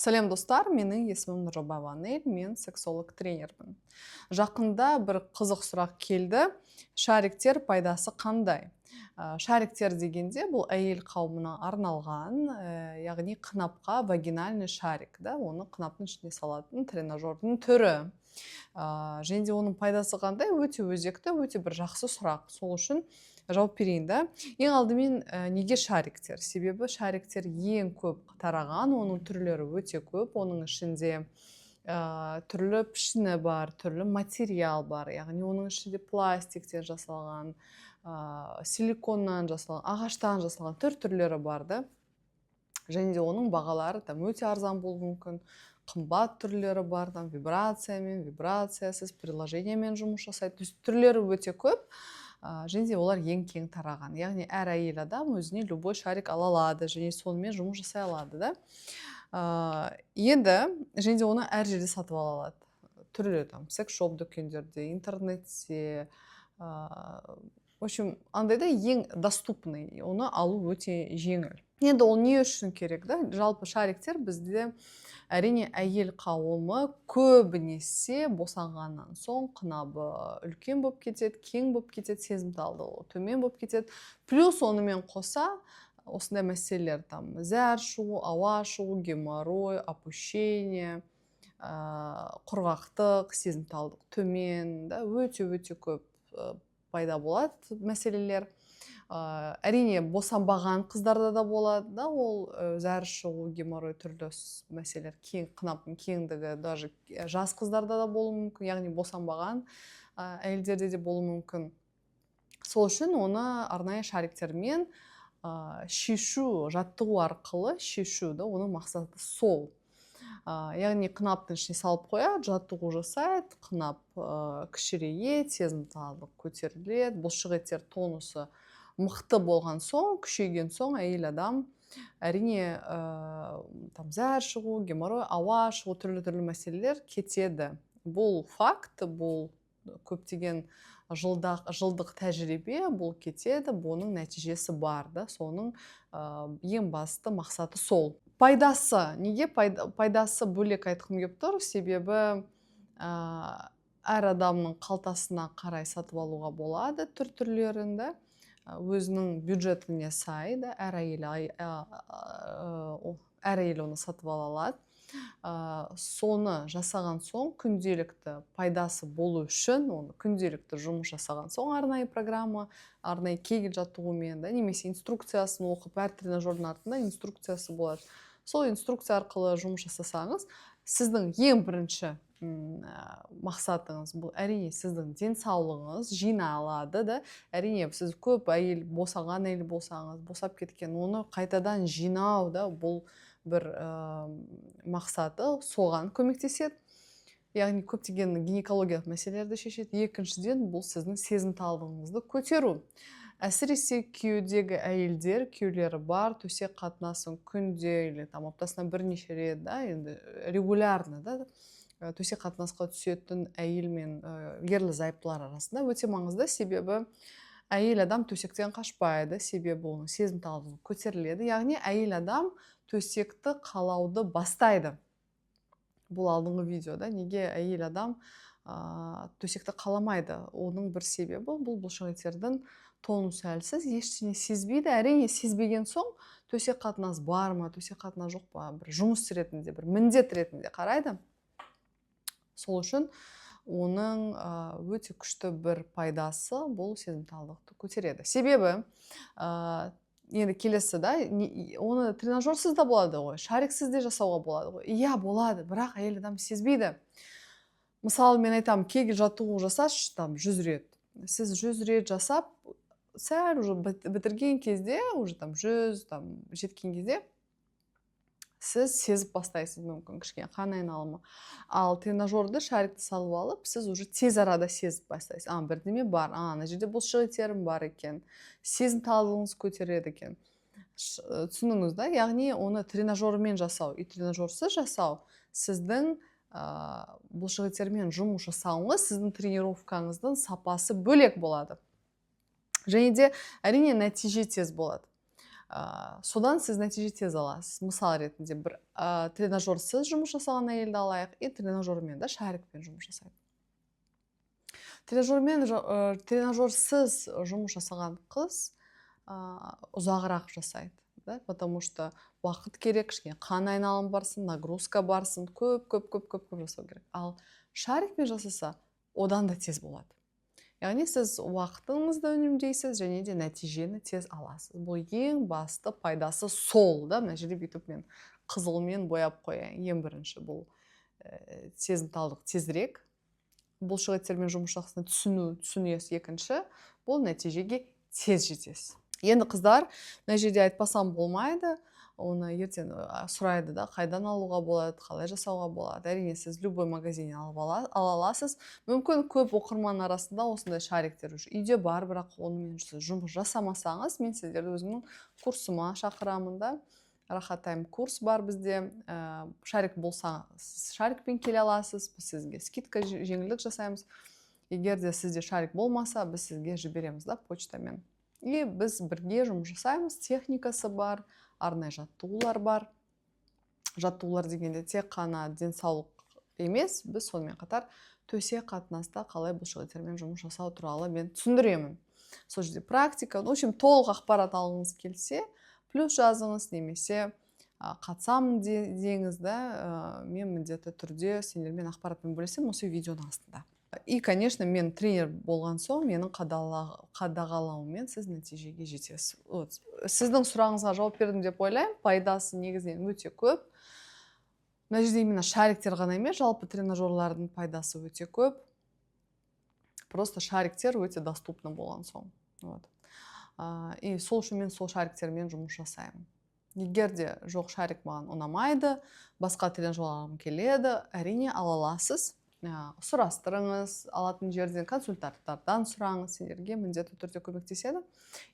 Сәлем, достар! Менің есімім Нұржабаева Анель, мен сексолог тренермін. Жақында бір қызық сұрақ келді: шариктер пайдасы қандай? Шариктер дегенде, бұл әйел қауымына арналған, яғни қынапқа вагинальный шарик да, оны қынаптың ішіне салатын тренажердің түрі. Және де оның пайдасы қандай? Өте өзекті, өте бір жақсы сұрақ, сол үшін жауап берейін да. Ең алдымен, неге шариктер? Себебі шариктер ең көп тараған, оның түрлері өте көп, оның ішінде түрлі пішіні бар, түрлі материал бар, яғни оның ішінде пластиктен жасалған, силиконнан жасалған, ағаштан жасалған, түр түрлері бар да. Және де оның бағалары там өте арзан болуы мүмкін, қымбат түрлері бар, там вибрациямен, вибрациясыз, приложениемен жұмыс жасайды, то есть түрлері өте көп. Және де олар ең кең тараған, яғни әр әйел адам өзіне любой шарик ала алады және сонымен жұмыс жасай алады да. Енді және де оны әр жерде сатып ала алады, түрлі там секс шоп дүкендерде, интернетте, в общем, андай да, ең доступный, оны алу өте жеңіл. Енді ол не үшін керек да? Жалпы шариктер бізде, әрине, әйел қауымы көбінесе босанғаннан соң қынабы үлкен болып кетеді, кең болып кетеді, сезімталдығы төмен болып кетеді. Плюс онымен қоса осындай мәселелер, там зәр шығу, ауа шығу, геморрой, опущение, құрғақтық, сезімталдық төмен да, өте өте көп пайда болады мәселелер. Әрине, босанбаған қыздарда да болады да ол, зәр шығу, геморрой, түрлі мәселелер, кең, қынаптың кеңдігі даже жас қыздарда да болуы мүмкін, яғни босанбаған әйелдерде де болуы мүмкін. Сол үшін оны арнайы шариктермен шешу, жаттығу арқылы шешу да, оның мақсаты сол. Яғни қынаптың ішіне салып қояды, жаттығу жасайды, қынап кішірейеді, сезімталдық көтеріледі, бұлшық еттер тонусы мықты болған соң, күшейген соң, әйел адам, әрине, там зәр шығу, геморрой, ауа шығу, түрлі түрлі мәселелер кетеді. Бұл факт, бұл көптеген жылдық тәжірибе. Бұл кетеді, бұның нәтижесі бар да. Соның ең басты мақсаты сол. Пайдасы неге? Пайдасы бөлек айтқым келіп тұр, себебі әр адамның қалтасына қарай сатып алуға болады түр түрлерін да, өзінің бюджетіне сай да, әр әйел, әр әйел оны сатып ала алады. Соны жасаған соң, күнделікті пайдасы болу үшін, оны күнделікті жұмыс жасаған соң, арнайы программа, арнайы Кегель жаттығумен да, немесе инструкциясын оқып, әр тренажердің артында инструкциясы болады, сол инструкция арқылы жұмыс жасасаңыз, сіздің ең бірінші мақсатыңыз бұл, әрине, сіздің денсаулығыңыз жиналады да. Әрине, сіз көп әйел, босанған әйел болсаңыз, босап кеткен, оны қайтадан жинау да, бұл бір мақсаты, соған көмектеседі, яғни көптеген гинекологиялық мәселелерді шешеді. Екіншіден, бұл сіздің сезімталдығыңызды көтеру. Әсіресе күйеудегі әйелдер, күйеулері бар, төсек қатынасын күнде или там аптасына бірнеше рет да, енді регулярно да, төсек қатынасқа түсетін әйел мен ерлі зайыптылар арасында өте маңызды. Себебі әйел адам төсектен қашпайды, себебі оның сезімталдығы көтеріледі, яғни әйел адам төсекті қалауды бастайды. Бұл алдыңғы видеода, неге әйел адам төсекті қаламайды, оның бір себебі бұл бұлшық еттердің тонусы әлсіз, ештеңе сезбейді. Әрине, сезбеген соң, төсек қатынас бар ма, төсек қатынас жоқ па, бір жұмыс ретінде, бір міндет ретінде қарайды. Сол үшін оның өте күшті бір пайдасы, бұл сезімталдықты көтереді. Себебі енді келесі да, оны тренажерсыз да болады ғой, шариксіз де жасауға болады ғой. Иә, болады, бірақ әйел адам сезбейді. Мысалы, мен айтамын: «Кегель жаттығу жасашы там 100 рет». Сіз 100 рет жасап, сәл уже бітірген кезде, уже там 100 там жеткен кезде, сіз сезіп бастайсыз, мүмкін, кішкене қан айналымы. Ал тренажерді, шарикті салып алып, сіз уже тез арада сезіп бастайсыз: а, бірдеме бар, а, ана жерде бұлшық еттерім бар екен, сезімталдығыңыз көтереді екен. Түсіндіңіз да? Яғни оны тренажермен жасау и тренажерсыз жасау, сіздің бұлшық еттермен жұмыс жасауыңыз, сіздің тренировкаңыздың сапасы бөлек болады және де, әрине, нәтиже тез болады. Содан сіз нәтиже тез аласыз. Мысал ретінде, бір тренажерсыз жұмыс жасаған әйелді алайық и тренажермен да, шарикпен жұмыс жасайды. Тренажермен, тренажерсыз жұмыс жасаған қыз ұзағырақ жасайды да, потому что уақыт керек, кішкене қан айналым барсын, нагрузка барсын, көп, көп, көп, көп, көп жасау керек. Ал шарикпен жасаса, одан да тез болады. Яғни сіз уақытыңызды үнемдейсіз және де нәтижені тез аласыз. Бұл ең басты пайдасы сол да. Мына жерде бүйтіп мен қызылмен бояп қояйын. Ең бірінші бұл сезімталдық, тезірек бұлшық еттермен жұмыс жасауын түсіну, түсінесіз. Екінші, бұл нәтижеге тез жетесіз. Енді, қыздар, мына жерде айтпасам болмайды, оны ертең сұрайды да, қайдан алуға болады, қалай жасауға болады. Әрине, сіз любой магазиннен алып ала аласыз. Мүмкін, көп оқырман арасында осындай шариктер уже үйде бар, бірақ онымен сіз жұмыс жасамасаңыз, мен сіздерді өзімнің курсыма шақырамын да. Рахат Тайм курс бар бізде. Шарик болса, сіз шарикпен келе аласыз, біз сізге скидка, жеңілдік жасаймыз. Егер де сізде шарик болмаса, біз сізге жібереміз да почтамен, и біз бірге жұмыс жасаймыз. Техникасы бар, арнайы жаттығулар бар. Жаттығулар дегенде тек қана денсаулық емес, біз сонымен қатар төсек қатынаста қалай бұлшықеттермен жұмыс жасау туралы мен түсіндіремін сол жерде, практика. В общем, толық ақпарат алғыңыз келсе, плюс жазыңыз немесе қатысамын деңіз да, мен міндетті түрде сендермен ақпаратпен бөлісемін осы видеоның астында. И, конечно, мен тренер болған соң, менің қадағалауыммен сіз нәтижеге жетесіз. Вот, сіздің сұрағыңызға жауап бердім деп ойлаймын. Пайдасы негізінен өте көп. Мына жерде именно шариктер ғана емес, жалпы тренажерлардың пайдасы өте көп. Просто шариктер өте доступны болған соң, вот, и сол үшін мен сол шариктермен жұмыс жасаймын. Егер де жоқ, шарик маған ұнамайды, басқа тренажер алғым келеді, әрине, ала аласыз. Сұрастырыңыз, алатын жерден, консультанттардан сұраңыз, сендерге міндетті түрде көмектеседі.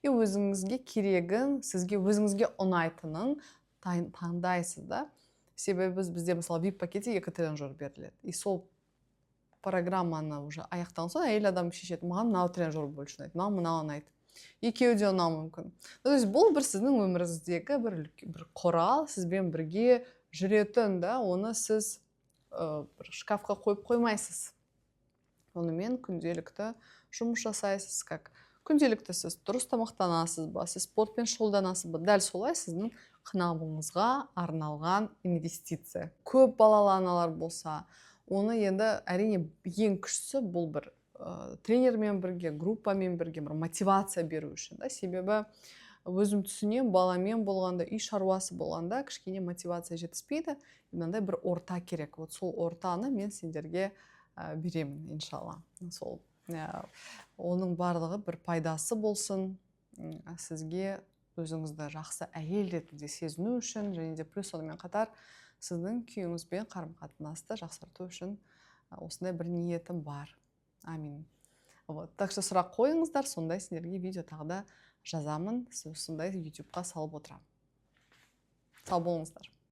И өзіңізге керегін, сізге, өзіңізге ұнайтынын таңдайсыз да. Себебі бізде, мысалы, VIP пакетте екі тренажер беріледі, и сол программаны уже аяқтаған соң әйел адам шешеді: маған мынау тренажер больше ұнайды, маған мынау ұнайды, екеуі де ұнауы мүмкін. То есть бұл бір сіздің өміріңіздегі бір құрал, сізбен бірге жүретін да. Оны сіз бір шкафқа қойып қоймайсыз, онымен күнделікті жұмыс жасайсыз. Как күнделікті сіз дұрыс тамақтанасыз ба, сіз спортпен шұғылданасыз ба, дәл солай сіздің қынабыңызға арналған инвестиция. Көп балалы аналар болса, оны енді, әрине, ең күштісі бұл бір тренермен бірге, группамен бірге бір мотивация беру үшін да. Себебі өзім түсінемін, баламен болғанда, үй шаруасы болғанда кішкене мотивация жетіспейді, мынандай бір орта керек. Вот сол ортаны мен сендерге беремін, иншалла. Сол оның барлығы бір пайдасы болсын сізге, өзіңізді жақсы әйел ретінде сезіну үшін және де плюс сонымен қатар сіздің күйеуіңізбен қарым қатынасты жақсарту үшін осындай бір ниетім бар. Амин. Вот, так что сұрақ қойыңыздар, сондай сендерге видео тағы да жазамын, сондай ютубқа салып отырамын. Сау болыңыздар.